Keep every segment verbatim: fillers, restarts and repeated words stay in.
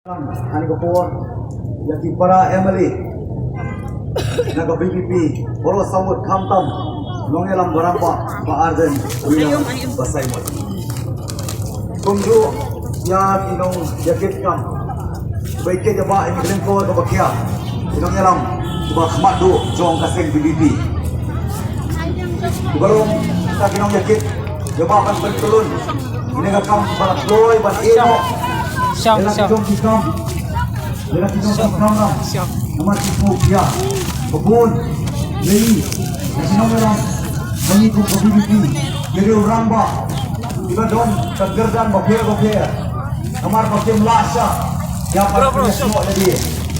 Ani ka por ïa ki para M L A na ka B P P, baroh sawut khamtam nongïalam ba rangbah, Bah Ardent Miller Basaiawmoit. Kumjuh ïa ki nongïakit kam, ba ïakit ïa ba ïa ki lyngkor kaba khia, ki nongïalam kiba khmat duh jong ka seng B P P. Ki baroh ka ki nongïakit ïa ba ban pyntlun ïa ka kam ba la kloi ban ïehnoh. Sham, sham. Ïa la ki kam. Namar ki puk ïa ba bun lei na ki nongïalam ba ngi kum ka B P P, ki riew rangbah, kiba don ka kyrdan bapher bapher. Namar ba kim lah shah ïa ban pynïasnoh lade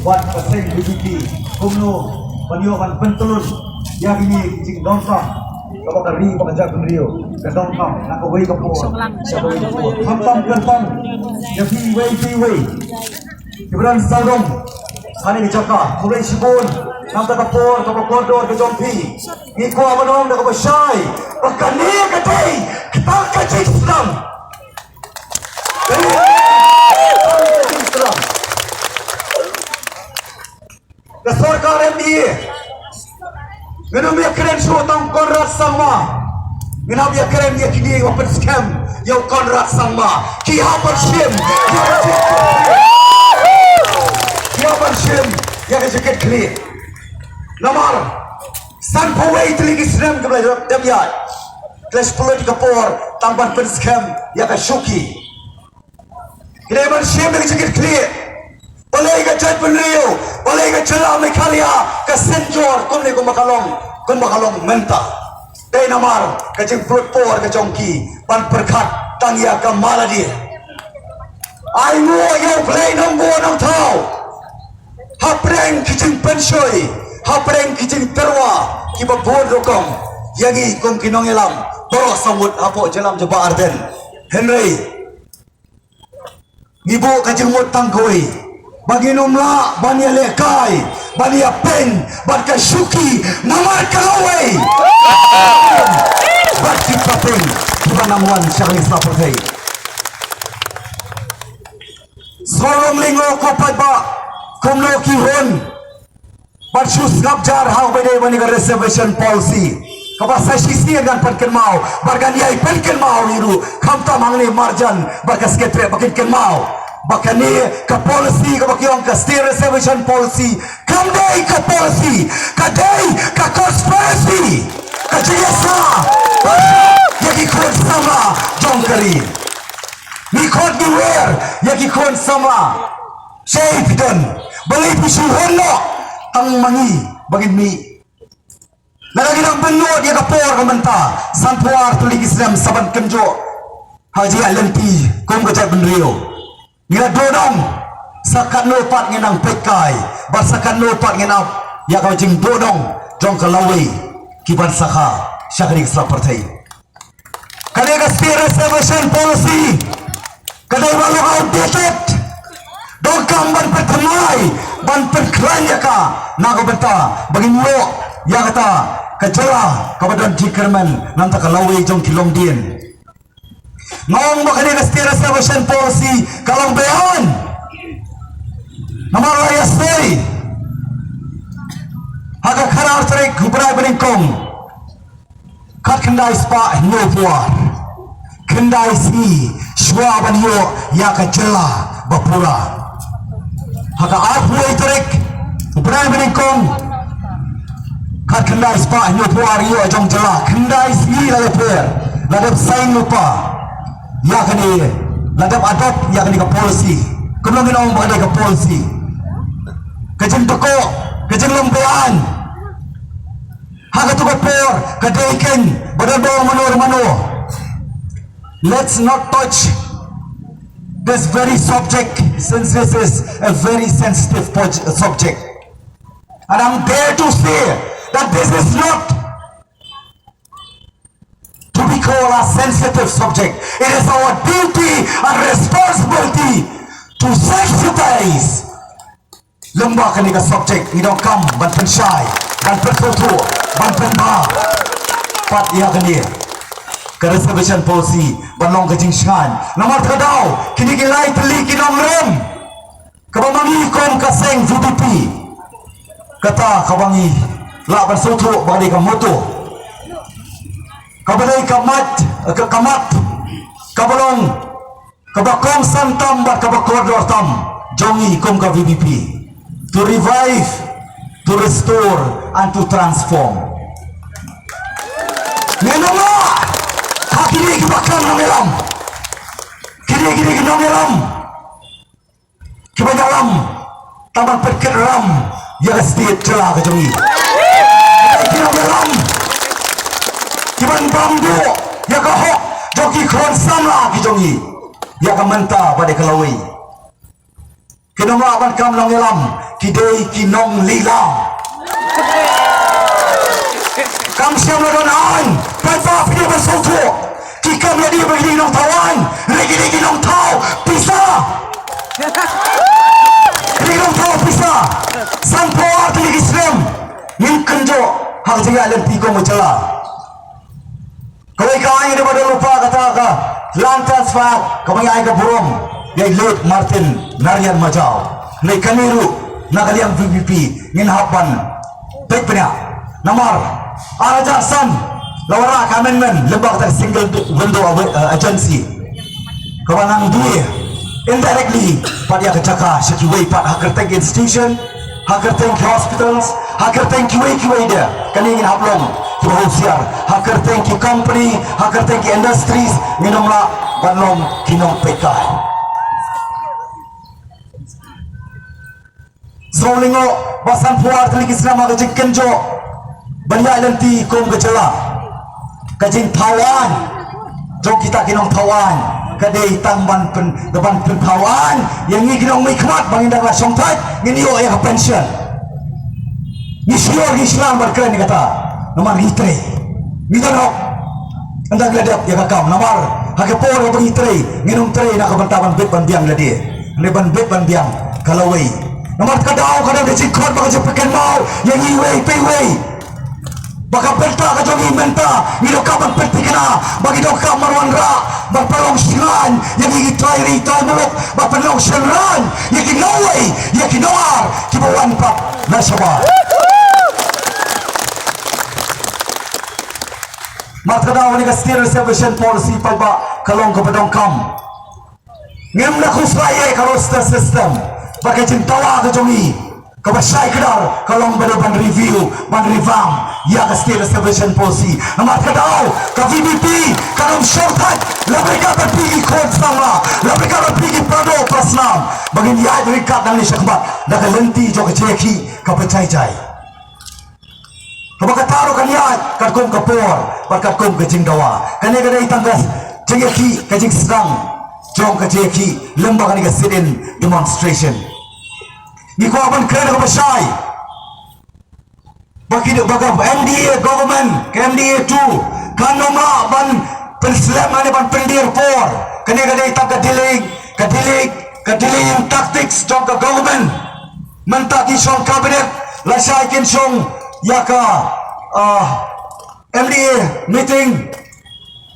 bad ka seng B P P kumno ban ïoh ban pyntlun ïa kine ki jingdonkam kaba ka ri bad ka jaitbynriew ka donkam na kawei ka por sha kawei ka por. Khamtam kyrpang ïa phi iwei pa iwei. Ki briew sawdong ha kane ka jaka, khublei shibun na kata ka por kaba kordor ka jong phi. Ngi kwah ban ong da kaba shai ba kane ka dei kata ka jingsdang. Kane ka dei kata ka jingsdang. Ka sorkar M D A ngin ym ïakren shuh tang Conrad Sangma. Ngin hap ïakren ïa kine kiba pynskhem ïa u Conrad Sangma. Ki hap ban shim ïa ka jingkit khlieh. Ki hap ban shim ïa ka jingkit khlieh. Namar sanphew wei tylli ki snem kiba la dep ïaid, ki la shu pynlut ïa ka por tang ban pynskhem ïa ka shuki. Ki dei ban shim ïa ka jingkit khlieh. Balei ka jaitbynriew, balei ka jylla Meghalaya ka synjor kumne kumba ka long, kumba ka long mynta? Dei namar ka jingpynlut por ka jong ki ban pyrkhat tang ïa ka mala die. Ai nguh ïa U Blei Nongbuh Nongthaw hapdeng ki jingpynshoi, hapdeng ki jingtyrwa kiba bun rukom ïa ngi kum ki nongïalam baroh sawut hapoh jylla jong Bah Ardent. Hynrei ngi buh ka jingmut tang kawei, ba ngin ym lah ban ïalehkai, ban ïapeiñ bad ka shuki namar ka lawei bad ki pateng kiba nang wan sha kane ka sla pyrthei. Sawdong Lyngngoh ko paidbah, kumno ki hun ban shu sngap jar ha kaba ïadei bad kane ka reservation policy kaba sa shisien ngan pynkynmaw bad ngan ïai pynkynmaw hi ruh, khamtam hangne marjan bad ka Secretariat ba kin kynmaw ba kane ka policy kaba ki ong ka State Reservation Policy kam dei ka policy, ka dei ka conspiracy, ka jingïasah ïa ki khun samla jong ka ri. Ngi khot ngi wer ïa ki khun samla. Shaei phi don? Balei phi shu hun noh tang ma ngi ba ngin mih? Lada ngi dang pynlut ïa ka por ka mynta, sanphew ar tylli ki snem sa ban kynjoh ha ka jingïaid lynti kum ka jaitbynriew. Ngi la duh dong, sa katno pat ngin nang peitkai bad sa katno pat ngin ap ïa ka jingduh dong jong ka lawei ki ban sakha sha kane ka sla pyrthei. Kane ka State Reservation Policy ka dei ba long outdated. Donkam ban pynthymmai, ban pynkhlaiñ ïa ka na ka bynta ba ngin ïoh ïa kata ka jylla kaba don jingkyrmen na ka bynta ka lawei jong ki longdien. Nga ong ba kane ka State Reservation Policy ka long beaiñ. Namar la ïasnei ha ka khatar tarik u bnai ba nyngkong, khatkhyndai spah hynñiewphew ar, khyndai sngi shuwa ban ïoh ïa ka jylla ba pura. Ha ka arphew wei tarik u bnai ba nyngkong, khatkhyndai spah hynñiewphew ar ïoh jong jylla, khyndai sngi la ïapher, la dep sign lypa ïa kane, la dep adopt ïa kane ka policy. Kumno ngin ong ba ka dei ka policy? Ka jingdukok, ka jinglong beaiñ. Ha katu ka por ka dei kein ba don ba ong mano mano, let's not touch this very subject, since this is a very sensitive poj- subject. And I'm there to say that this is not to be called a sensitive subject. It is our duty and responsibility to sensitize. Lem bad kane ka subject ngi donkam ban pynshai, ban pynsngewthuh, ban pynbha pat ïa kane ka reservation policy ban long ka jingshngaiñ. Namar kata ka daw kine ki lai tylli ki nongrem Seng VPP, kata kaba ngi lah ban sngewthuh ba dei ka motto, kaba dei ka mat, ka, ka mat kaba long, kaba kongsan tam bad kaba kordor tam jong ngi kum ka VPP: to revive, to restore and to transform. Ngin ym lah ha kine kiba khlem nongïalam, kine, kine ki nongïalam kiba ïalam tang ban pynkit ram ïa ka state jylla ka jong ngi. Ki nongïalam kiban bam duh ïa ka hok jong ki khun samla ki jong ngi ïa ka mynta bad ïa ka lawei. Ki nongïalam ban kam nongïalam, ki dei ki nonglila. Kam shym la don aiñ, paidbah, phi dei ban sngewthuh. Ki kam ïa dei ba ki dei ki nongthaw aiñ, hynrei ki dei ki nongthaw pisa. Ki dei ki nongthaw pisa. Sanphew ar tylli ki snem ngin kynjoh ha ka jingïaid lynti kum ka jylla. Kawei ka aiñ dei ba don lypa kata ka Land Transfer Act kaba ngi ai ka burom ïa i Late Martin Narayan Majaw. Hynrei kane ruh na ka liang VPP ngin hap ban peit bniah. Namar ar hajar san la wanrah ka amendment lyngba kata ka single window of, uh, agency, kaba nang die indirectly pat ïa ka jaka sha kiwei pat ha kyrteng ki institution, ha kyrteng ki hospitals, ha kyrteng kiwei kiwei de. Kane ngin hap long kiba husiar. Ha kyrteng ki company, ha kyrteng ki industries, ngin ym lah ban long ki nongpeitkai. Sngewlyngngoh ba sanphew ar tylli ki snem ha ka jingkynjoh ban ïaid lynti kum ka jylla, ka jingthaw aiñ jong kita ki nongthaw aiñ ka dei tang ban pyn, ban pynthaw aiñ ïa ngi ki nongmihkhmat ba ngin dang la shongthait, ngin ïoh ïa ka pension. Ngi shlur ngi shlur ban kren ïa kata namar ngi trei. Ngi don hok. Ynda ngi la dep ïa ka kam, namar ha ka por ba ngi trei, ngin ym trei na ka bynta ban bit ban biang lade, hynrei ban bit ban biang ka lawei. Namar ka daw ka don ka jingkhot bad ka jingpynkynmaw ïa ngi iwei pa iwei, ba ka bynta ka jong ngi mynta ngi donkam ban pynthikna, ba ngi donkam ban wanrah ban pynlong shngaiñ ïa ngi ki trai ri trai muluk, ban pynlong shynrang ïa ki nongwei ïa ki nongar kiba wan pat na shabar. Namar ka daw kane ka State Reservation Policy paidbah ka long kaba donkam. Ngim da khuslai ïa ka roster system bad ka jingdawa ka jong ngi kaba shai kdar ka long ba dei ban review, ban revamp ïa ka State Reservation Policy. Namar ka daw ka VPP kan ym shongthait la bynta ban plie ki khun samla, la bynta ban plie ki pado pasnam, ba ngin ïaid ryngkat nangne shakhmat da ka lynti jong ka jingïakhih kaba jai jai. Kaba kata ruh kan ïaid katkum ka por bad katkum ka jingdawa. Kane ka dei tang ka jingïakhih, ka jingsdang jong ka jingïakhih lyngba kane ka sit-in demonstration. Ngi kwah ban kren kaba shai ba ki, ba ka MDA government, ka MDA two kan ym lah ban pynslem ne ban pyndir por. Kane ka dei tang ka delaying, ka delaying, ka delaying tactics jong ka government. Mynta ki shong cabinet, lashai kin shong ïa ka, ah, MDA meeting.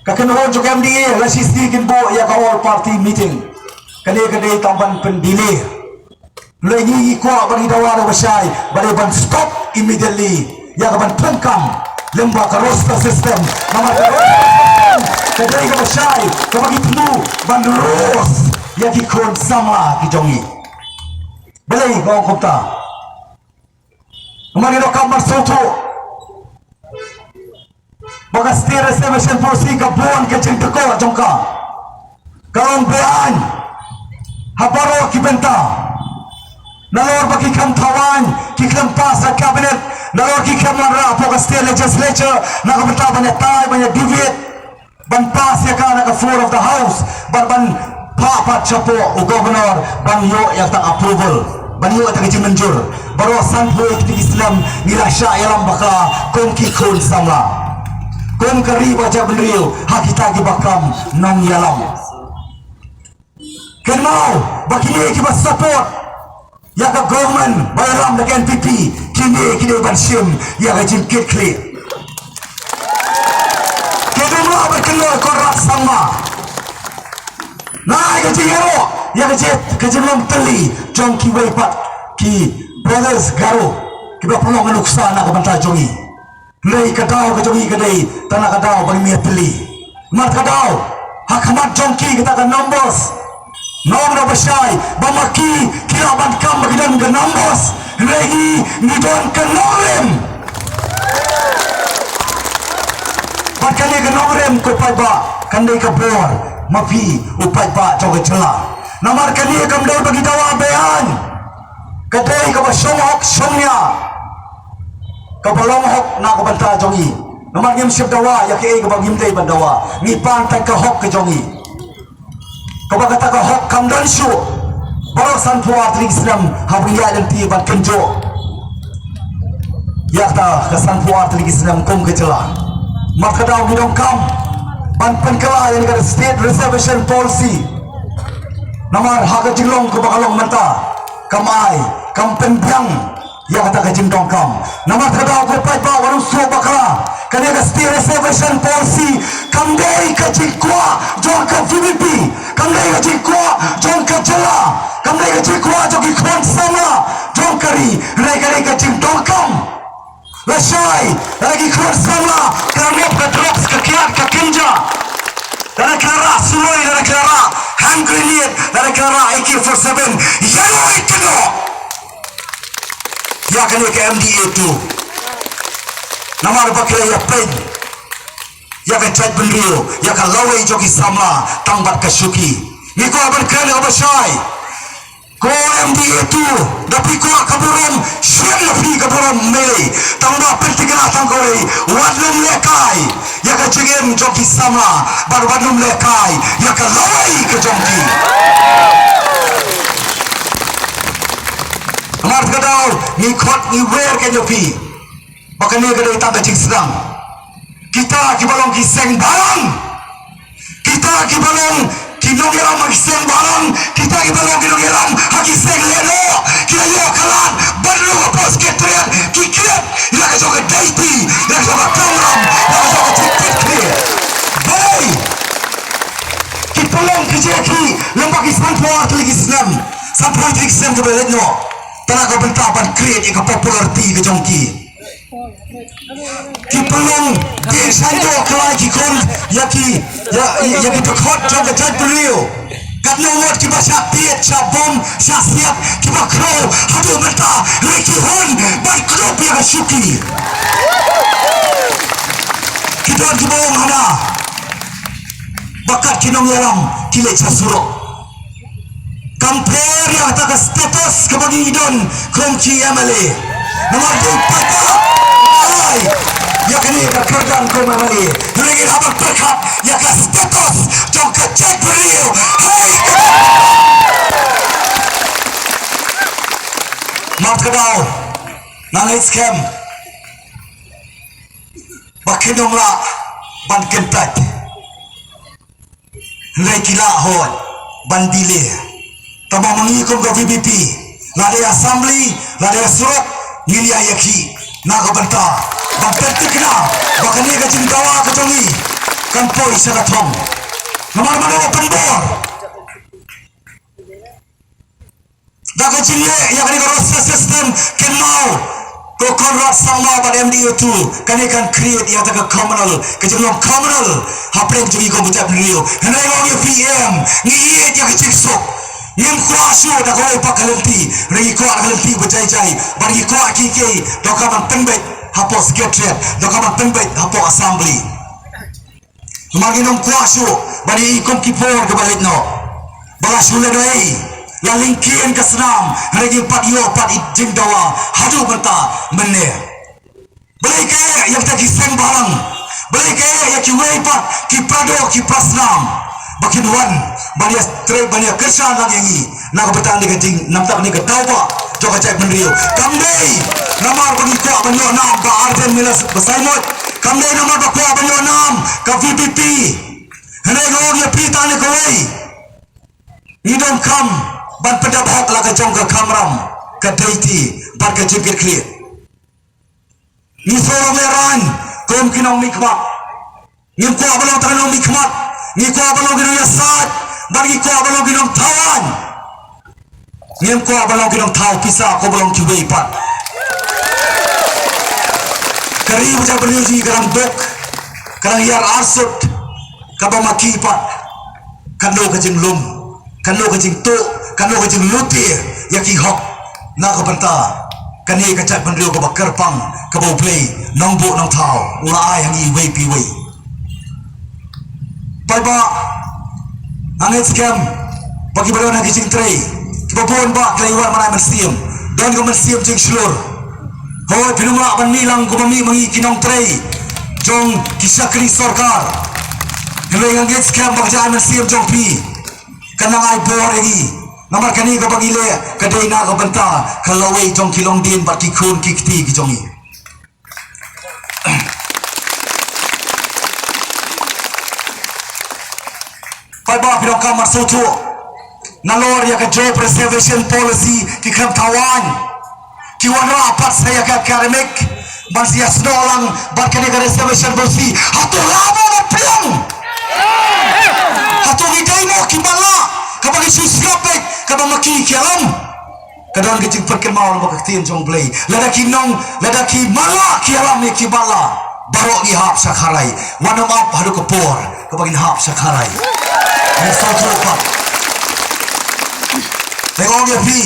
Ka kynhun jong ka MDA la shisien kin buh ïa ka all party meeting. Kane ka dei tang ban pyndelay. Hynrei ngi, ngi kwah ban, ngi dawa da ba shai ba dei ban stop immediately ïa ka ban thungkam lyngba ka roster system. Namar ka roster system ka dei kaba shai kaba ngi thmu ban roast ïa ki khun samla ki jong ngi. Balei nga ong kumta? Namar ngi donkam ban sngewthuh ba ka State Reservation Policy ka bun ka jingtyrkhong jong ka, ka long beaiñ ha baroh ki bynta. Nalor ba ki khlem thaw aiñ, ki khlem pass ha cabinet, nalor ki khlem wanrah hapoh ka state legislature na ka bynta ban ïatai, ban ïa deviate, ban pass ïa ka na ka floor of the house, ban, ban phah pat shapoh u governor ban ïoh ïa ka tang approval, ban ïoh ïa ka jingmynjur. Baroh sanphew tylli ki snem ngi la shah ïalam baka kum ki khun samla, kum ka ri ba jaitbynriew ha kita kiba kam nongïalam. Kynmaw ba kine kiba support ïa ka government ba ïalam da ka NPP, kine ki dei ban shim ïa ka jingkitkhlieh. Ki dei ban kynnoh ïa Conrad Sangma. Nai ka jingïaroh ïa ka jing, ka jinglong tylli jong kiwei pat Ki brothers Garo kiba pynlong nuksa na ka bynta jong ngi. Hynrei ka daw ka jong ngi ka dei tang na ka daw ba ngim ïatylli. Namar ka daw ha khmat jong ki kata ka numbers. Nga ong da ba shai ba ma ki ki lah ban kam ba ki don ka numbers. Hynrei ngi ngi don ka nongrim. Bad kane ka nongrim ko paidbah kan dei ka bor ma phi u paidbah jong ka jylla. Namar kane kam dei ba ki dawa beaiñ. Ka dei kaba shong hok shong nia, kaba long hok na ka bynta jong ngi. Namar ngim shym dawa ïa kaei kaba ngim dei ban dawa. Ngi pan tang ka hok ka jong ngi. Kaba kata ka hok kam don shuh baroh sanphew ar tylli ki snem haba ngi ïaid lynti ban kynjoh ïa kata ka sanphew ar tylli ki snem kum ka jylla. Namar ka daw ngi donkam ban pynkylla ïa kata ka state reservation policy. Namar ha ka jinglong kaba ka long mynta kam ai, kam pynbiang ïa kata ka jingdonkam. Namar ka daw ko paidbah wat nym sngewbakla, kane ka state reservation policy kam dei ka jingkwah jong ka V P P, kam dei ka jingkwah jong ka jylla, kam dei ka jingkwah jong ki khun samla jong ka ri, hynrei ka dei ka jingdonkam. Lashai lada ki khun samla ka la nop ka drugs, ka kiad, ka kynja, lada ki la rah suloi, lada ki la rah hand grenade, lada ki la rah A K forty-seven, ïa ngi kynnoh ïa kane ka M D A two. Namar ba ki la ïa peit ïa ka jaitbynriew, ïa ka lawei jong ki samla tang bad ka shuki. Ngi kwah ban kren ïa kaba shai. Ko M D A two, da phi kwah ka burom, shem na phi ka burom, mei. Tang ba pynthikna tang kawei, wat nym lehkai ïa ka jingim jong ki samla, bad wat nym lehkai ïa ka lawei ka jong ki. Namar ka daw ngi khot ngi wer ka jong phi ba kane ka dei tang ka jingsdang. Kita kiba long ki seng balang, kita kiba long ki nongïalam ha ki seng balang, kita kiba long ki nongïalam ha ki seng lehnoh, ki la ïoh ka lad ban rung hapoh Secretariat, ki klet ïa la ka jong ka deity, ïa la ka jong ka kamram, ïa la ka jong ka jingkitkhlieh. Balei ki pynlong ki jia ki lem bad ki sanphew ar tylli ki snem, sanphew tylli ki snem kiba leit noh? Tang na ka bynta ban create ïa ka popularity ka jong ki. Ki pynlong ki sngewthuh ka la ki khun ïa ki, ïa, ïa, ïa ki dkhot jong ka jaitbynriew. Katno ngut kiba shah tied, shah bom, shah siat, kiba khrew haduh mynta, hynrei ki hun ban kdup ïa ka shuki. Ki don kiba ong hana ba kat ki nongïalam ki leit sha surok. Kam pher ïa kata ka status kaba ngi don kum ki M L A. Namar dei paidbah ai ïa kane ka kyrdan kum M L A. Hynrei ngi hap ban pyrkhat ïa ka status jong ka jaitbynriew. Hei ka, mat ka daw, nga ngeit skhem ba kin ym lah ban kyntait. Hynrei ki lah hoi ban delay. Tangba ma ngi kum ka V P P, lada ïa assembly, lada ïa surok, ngin ïa ïakhih na ka bynta ban pynthikna ba kane ka jingdawa ka jong ngi kan poi sha ka thong. Namar mano ba pynbor da ka jingleh ïa kane ka roster system, kynmaw ko Conrad Sangma bad M D A two, kane kan create ïa kata ka communal, ka jinglong communal hapdeng jong ngi kum ka jaitbynriew. Hynrei nga ong ïa phi em, ngi ïeit ïa ka jingsuk. Ngim kwah shuh da kawei pat ka lynti, hynrei ngi kwah da ka lynti ba jai jai, bad ngi kwah kiei kiei donkam ban pynbeit hapoh Secretariat, donkam ban pynbeit hapoh Assembly. Namar ngim kwah shuh ban ïohi kum ki por kiba leit noh ba la shu lehnohei, la lyngkien ka snam, hynrei ngim pat ïoh pat i jingdawa haduh mynta mynne. Balei ka ïa kita ki seng balang? Balei ka ïa kiwei pat ki para doh ki para snam ba kin wan ban ïa trei, ban ïa kyrshan lang ïa ngi? Na ka bynta kane ka jing, na ka bynta kane ka daw ba jong ka jaitbynriew. Kam dei namar ba ngi kwah ban ïoh nam ba Ardent Miller Basaiawmoit. Kam dei namar ba kwah ban ïoh nam ka V P P. Hynrei nga ong ïa phi tang ne kawei, ngi donkam ban pyndep hok la ka jong ka kamram, ka deity bad ka jingkitkhlieh. Ngi sngewlong lehraiñ kum ki nongmihkhmat. Ngim kwah ban long tang ki nongmihkhmat. Ngi kwah ban long ki nongïasaid bad ngi kwah ban long ki nongthaw aiñ. Ngim kwah ban long ki nongthaw pisa, kwah ban long kiwei pat. Ka ri ba jaitbynriew jong ngi ka dang duk, ka dang hiar arsut, kaba ma ki pat. Katno ka jinglum, katno ka jingtuh, katno ka jinglute ïa ki hok na ka bynta kane ka jaitbynriew kaba kyrpang, kaba U Blei Nongbuh Nongthaw u la ai ha ngi iwei pa iwei. Paidbah, nga ngeit skhem ba kiba don ha ki jingtrei, kiba bun ba ki la ïa wan ban ai mynsiem, don ka mynsiem jingshlur. Hooid, phin ym lah ban mih lang kumba mih ma ngi ki nongtrei jong ki shakri sorkar. Hynrei nga ngeit skhem ba ka jingai mynsiem jong phi kan nang ai bor ïa ngi. Namar kane kaba ngi leh ka dei na ka bynta ka lawei jong ki longdien bad ki khun ki kti ki jong ngi. Paidbah, phi donkam ban sngewthuh, nalor ïa ka job reservation policy ki khlem thaw aiñ. Ki wanrah pat sa ïa ka academic ban sa ïasnoh lang bad kane ka reservation policy. Hato la mo ban pdiang? Hato ngi dei mo ki matlah kaba ngi shu sngap beit kaba ma ki ki ïalam? Ka don ka jingpynkynmaw lyngba ka ktien jong U Blei. Lada ki nong, lada ki matlah ki ïalam ïa ki matlah, baroh ngi hap sha kharai. Wat nym ap haduh ka por kaba ngin hap sha kharai. Ngi sngewthuh pat. Te ong ïa phi,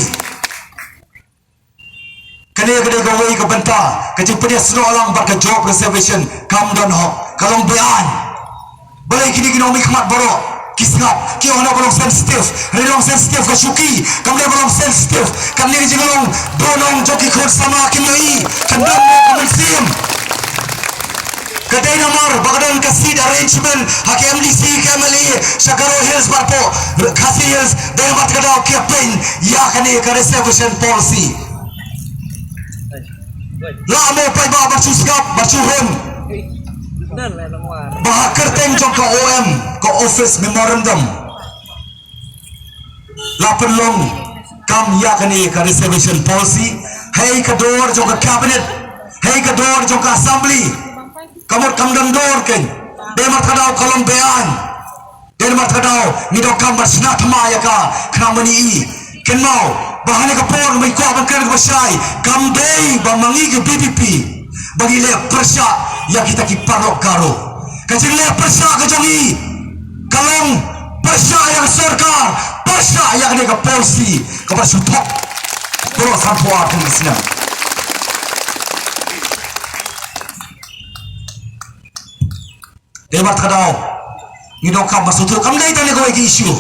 kane ka dei kawei ka bynta ka jingpynïasnoh lang bad ka job reservation kam don hok, ka long be-aiñ. Balei kine ki nongmihkhmat baroh ki sngap, ki ong ba long sensitive, hynrei long sensitive ka shuki, kam dei ba long sensitive kane ka jinglong dohnud jong ki khun samla, kim ïohi, kan don ka mynsiem. Ka dei namar ba ka don ka seat arrangement ha ka M D C, ka M L A sha Garo Hills bad hapoh Khasi Hills, dei namar kata ka daw ki ïa pyn ïa kane ka reservation policy. La mo paidbah ban shu sngap, ban shu rung. Ba ha kyrteng jong ka O M, ka Office Memorandum, la pynlong kam ïa kane ka reservation policy hei ka dor jong ka cabinet, hei ka dor jong ka assembly. Ka mut kam don dor kein. Dei namar kata ka daw ka long be-aiñ. Dei namar kata ka daw ngi donkam ban shna thma ïa ka, khnang ba ngi i kynmaw ba ha kane ka por ba ngi kwah ban kren kaba shai, kam dei ba ma ngi ka V P P ba ngi leh pyrshah ïa kita ki paralok Garo. Ka jingleh pyrshah ka jong ngi ka long pyrshah ïa ka sorkar, pyrshah ïa kane ka policy kaba shu thok baroh sanphew ar tylli ki snem. Dei namar kata ka daw ngi donkam ban sngewthuh, kam dei tang ïa kawei ki issue,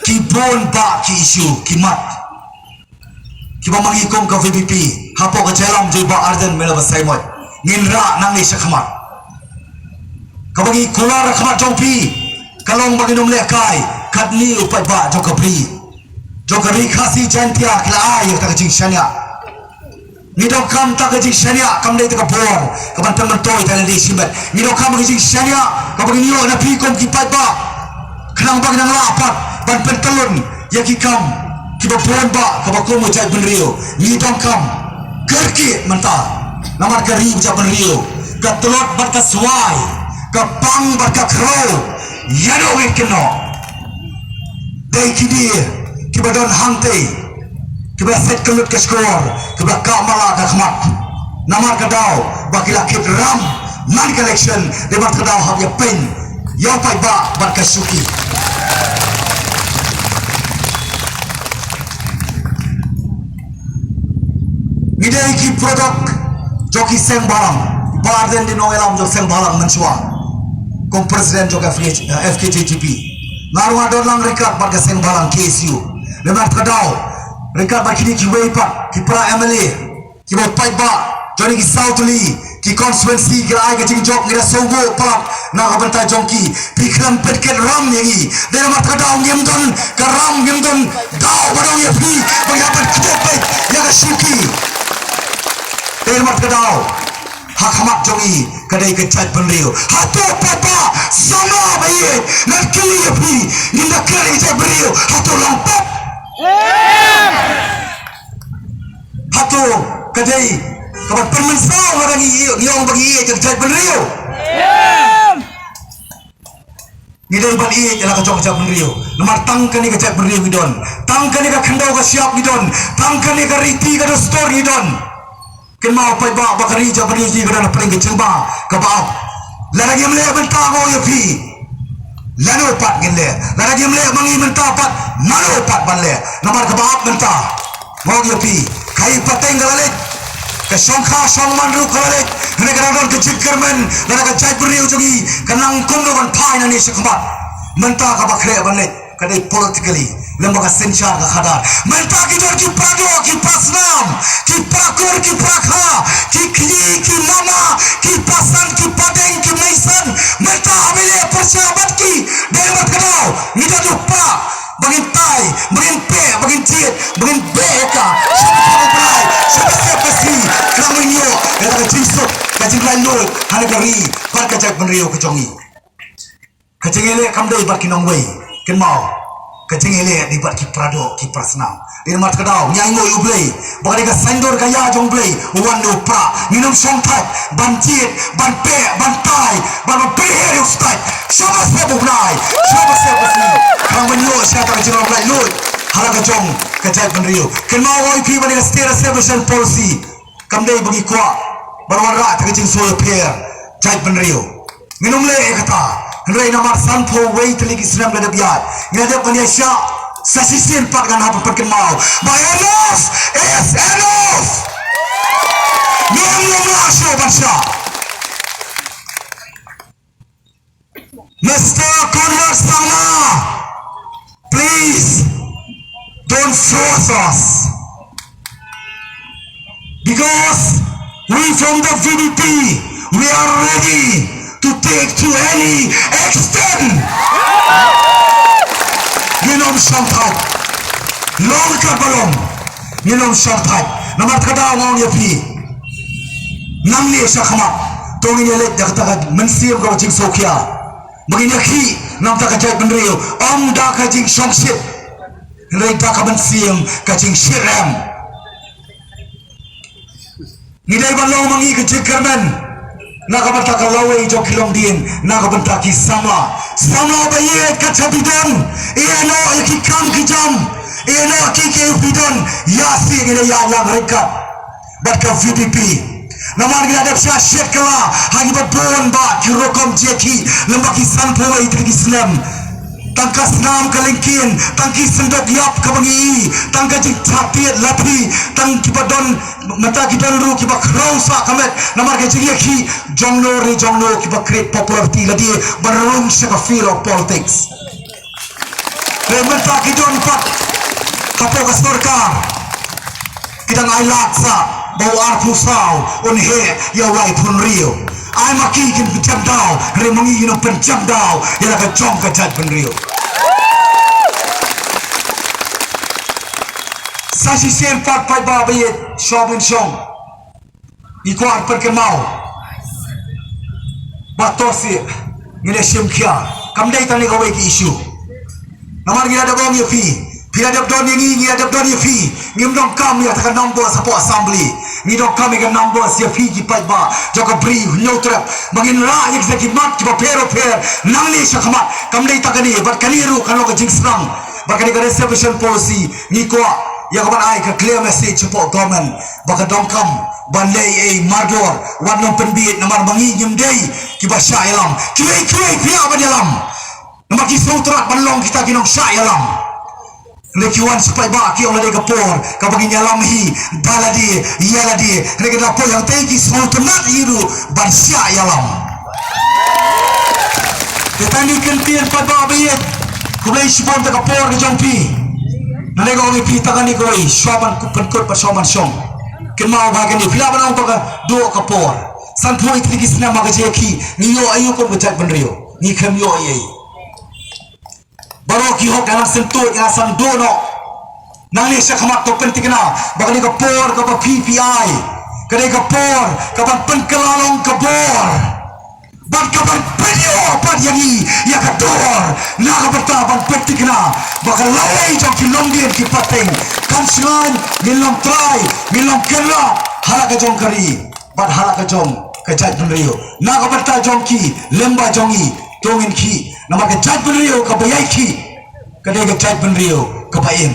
ki bun bah ki issue, ki mat kiba ma ngi kum ka V P P hapoh ka jingïalam jong i Bah Ardent Miller Basaiawmoit ngin rah nangne shakhmat. Kaba ngi kular ha khmat jong phi ka long ba ngin ym lehkai katne u paidbah jong ka bri, jong ka Ri Khasi Jaiñtia ki la ai ïa kata ka jingshaniah. Ngi donkam kata ka jingshaniah, kam dei kata ka bor kaban pynmyntoi ïa ka lade shimet. Ngi donkam ka jingshaniah kaba ngin ïoh na phi kum ki paidbah, khnang ba ngin nang lah pat ban pyntyllun ïa ki kam kiba bun bah kaba kum u jaitbynriew. Ngi donkam kyrkieh mynta, namar ka ri u jaitbynriew, ka tlot bad ka swai, ka pang bad ka khrew, ïa ngi kynnoh. Dei ki die kiba don hangtei kiba set ka lut ka shkor, kiba kah matlah ka khmat. Namar ka daw ba ki la kit ram man ka election, dei namar ka daw hap ïa pyn ïa u paidbah bad ka shuki. Ngi dei ki product jong ki seng bhalang. Bah Ardent dei nongïalam jong seng bhalang mynshuwa kum president jong ka F K, F K J G P. Nga ruh nga don lang ryngkat bad ka seng bhalang K S U. Namar ka daw ryngkat bad kine kiwei pat ki para M L A, kiba paidbah jong ki saw tylli ki constituency ki la ai ka jingjop, ngi da sngewbha palat na ka bynta jong ki. Phi khlem pynkit ram ïa ngi. Dei namar ka daw ngim don ka ram, ngim don daw ba dang ïa phi ba ngi hap ban kdup beit ïa ka shuki. Dei namar ka daw ha khmat jong ngi ka dei ka jaitbynriew. Hato paidbah samla ba ïeit ngan kylli ïa phi, ngin da kren ïa ka jaitbynriew, hato long pop? Hato ka dei kaban pynmynsaw lada ngi ïoh, ngi ong ba ngi ïeit ïa ka jaitbynriew? Ngi dei ban ïeit ïa la ka jong ka jaitbynriew. Namar tang kane ka jaitbynriew ngi don. Tang kane ka khyndew ka shyiap ngi don. Tang kane ka riti ka dustur ngi don. Kynmaw paidbah ba ka ri jong ngi ka don hapdeng ka jingbam kaba ap. Lada ngim leh mynta nga ong ïa phi, lano pat ngin leh? Lada ngim leh ma ngi mynta pat, mano pat ban leh? Namar kaba ap mynta, nga ong ïa phi, ka i pateng ka la leit, ka shongkha shongman ruh ka la leit. Hynrei ka dang don ka jingkyrmen, lada ka jaitbynriew jong ngi ka nang kumno ban phai nangne shakhmat. Mynta kaba khreh ban leit ka dei politically, lem bad ka synshar ka khadar. Mynta ki don ki para doh, ki para snam, ki para kur, ki para kha, ki kñi, ki mama, ki pasan, ki pateng, ki meisan. Mynta haba ngi leh pyrshah bad ki, dei namar kata ngi don u prah ba ngin tai, ba ngin peh, ba ngin jied, ba ngin beh ïa ka. Sha ka pyrshah u Blai, sha ka sep ka sngi, khnang ba ngin ïoh ïa ka jingsuk, ka jinglaitluid ha kane ka ri bad ka jaitbynriew ka jong ngi. Ka jingïaleh kam dei bad ki nongwei. Kynmaw, ka jingïaleh dei bad ki para doh, ki para snam. Dei namar kata ka daw ngi ainguh ïa U Blei ba ka dei ka saiñdur ka ïa jong U Blei u wan da u prah. Ngin ym shong thait ban jied, ban peh, ban tai, ban, ban pynhiar ïa u stait. Sha ka sep u bnai, sha ka sep ka sngi, khnang ban ïoh sha ka jinglong laitluid ha la ka jong ka jaitbynriew. Kynmaw, ong ïa phi ba dei ka State Reservation Policy. Kam dei ba ngi kwah ban wanrah ïa ka jingsngewsih pher jaitbynriew. Ngin ym leh ïa kata. Hynrei namar sanphew wei tylli ki snem la dep ïaid, ngi la dep ban ïaishah. Sa shisien pat ngan hap ban pynkynmaw ba enough is enough. Ngim nym lah shuh ban shah. Mister Conrad Sangma, please don't force us, because we from the V D P, we are ready to take to any extent. Ngin ym shong thait. Long katba long, ngin ym shong thait. Namar kata nga ong ïa phi, nangne shakhmat to ngin ïaleit da kata ka mynsiem kaba jingsngewkhia, ba ngin ïakhih na ka bynta ka jaitbynriew, ym da ka jingshongshit, hynrei da ka mynsiem ka jingshitrhem. Ngi dei ban long ma ngi ka jingkyrmen na ka bynta ka lawei jong ki longdien, na ka bynta ki samla. Samla ba ïeit, kat shaba phi don, ïehnoh ïa ki kam ki jam, ïehnoh ïa kiei kiei phi don. Ïa shi ngi la ïalang ryngkat bad ka V D P. Namar ngi la dep shah shet kylla ha kiba bun bah ki rukom jingïakhih lem bad ki sanphew wei tylli ki snem. Tang ka snam ka lyngkien, tang ki synduk ïap kaba ngi i, tang ka jingthah tied lathi, tang kiba don, mynta ki don ruh kiba khraw sah ka met namar ka jingïakhih jongno re jongno, kiba create popularity lade ban rung sha ka field of politics. Te mynta ki don pat hapoh ka sorkar, ki dang ailad sah ba u arphew saw un heh ïa u laiphew hynriew. Ai ma ki kin pynjam daw, hynrei ma ngi ngin ym pynjam daw ïa la ka jong ka jaitbynriew. Sa shisien pat paidbah ba ïeit, shong ban shong, ngi kwah ban pynkynmaw ba to sih ngin ïa shim khia. Kam dei tang ïa kawei ka issue. Namar ngi la dep ong ïa phi, phi la dep don ïa ngi, ngi la dep don ïa phi. Ngim donkam ïa kata ka numbers hapoh assembly. Ngi donkam ïa ka numbers ïa phi ki paidbah jong ka Bri Hynñiewtrep, ba ngin rah ïa kita ki mat kiba pher bapher nangne shakhmat. Kam dei tang kane, bad kane ruh kan long ka jingsdang bad kane ka reservation policy. Ngi kwah ïa ka ban ai ka clear message hapoh government ba ka donkam ban leh ei ei mardor, wat nang pynbieit, namar ma ngi ngim dei kiba shah ïalam. Kiwei kiwei phi lah ban ïalam, namar ki sngewtynnat ban long kita ki nongshah ïalam. Hynrei ki wan shi paidbah ki ong la dei ka por kaba ngin ïalam hi da lade ïa lade. Hynrei ka dei ka por hangtei ki sngewtynnat hi ruh ban shah ïalam. Te tang ngi kyntien paidbah ba ïeit, khublei shibun ïa ka por ka jong phi. Nga dei ka ong ïa phi tang kane kawei, shuwa ban pynkut bad shuwa ban shong, kynmaw ba kane phi lah ban ong ba ka duh ka por. Sanphew tylli ki snem ha ka jingïakhih ngi ïoh aïu kum ka jaitbynriew? Ngi khlem ïoh ei ei. Baroh ki hok ka nang syntuid, ka nang sangduh noh. Nangne shakhmat to pynthikna ba ka dei ka por kaba phi phi ai, ka dei ka por kaban pynkylla long ka bor bad kaban pynïoh pat ïa ngi ïa ka dor. Na ka bynta ban pynthikna ba ka lawei jong ki longdien ki pateng kan shngaiñ, ngin long trai, ngin long kynrad ha la ka jong ka ri bad ha la ka jong ka jaitbynriew. Na ka bynta jong ki lyngba jong ngi to ngin khih, namar ka jaitbynriew kaba ïai khih ka dei ka jaitbynriew kaba im.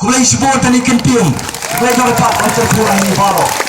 Khublei shibun tani kin tim. Khublei jong ka pat ban chen pura ni baroh.